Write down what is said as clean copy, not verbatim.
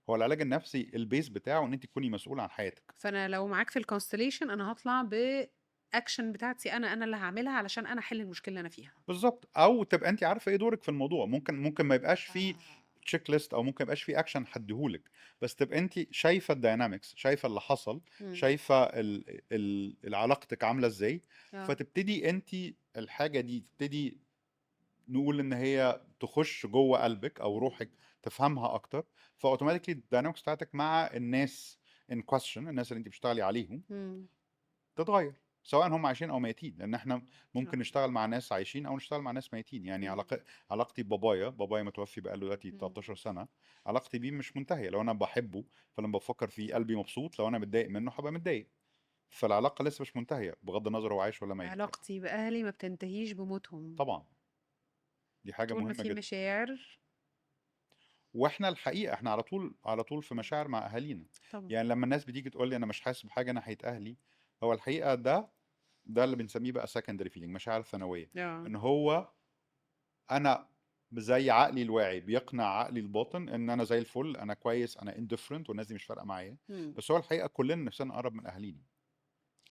هو العلاج النفسي ال base بتاعه ان انت تكوني مسؤولة عن حياتك. فانا لو معاك في ال constellation انا هطلع باكشن بتاعتي، انا اللي هعملها علشان انا احل المشكلة اللي انا فيها. بالظبط، او تبقى انت عارفه ايه دورك في الموضوع. ممكن ما يبقاش في checklist او ممكن ما يبقاش في اكشن حديهولك، بس تبقى انت شايفه ال dynamics، شايفه اللي حصل، شايفه علاقتك عامله ازاي. فتبتدي انت الحاجة دي تبتدي نقول ان هي تخش جوه قلبك او روحك، تفهمها اكتر، ف automatically ال dynamics بتاعتك مع الناس in question، الناس اللي انت بتشتغلي عليهم، تتغير، سواء هم عايشين او ميتين، لان احنا ممكن نشتغل مع ناس عايشين او نشتغل مع ناس ميتين. يعني علاقتي ببابايا، بابايا متوفي بقاله دلوقتي 13 سنه، علاقتي بيه مش منتهيه. لو انا بحبه فلما بفكر فيه قلبي مبسوط، لو انا متضايق منه هبقى متضايق. فالعلاقه لسه مش منتهية بغض النظر هو عايش ولا ميت. علاقتي باهلي ما بتنتهيش بموتهم. طبعا دي حاجة طول ما مهمة في جدا. مشاعر. واحنا الحقيقة احنا على طول على طول في مشاعر مع اهالينا. يعني لما الناس بتيجي تقول لي انا مش حاسس بحاجة ناحية اهلي، هو الحقيقة ده اللي بنسميه بقى secondary feeling، مشاعر ثانوية. ان هو انا زي عقلي الواعي بيقنع عقلي الباطن ان انا زي الفل، انا كويس، انا indifferent، والناس دي مش فارقه معايا. بس هو الحقيقة كلنا نفسنا نقرب من اهالينا.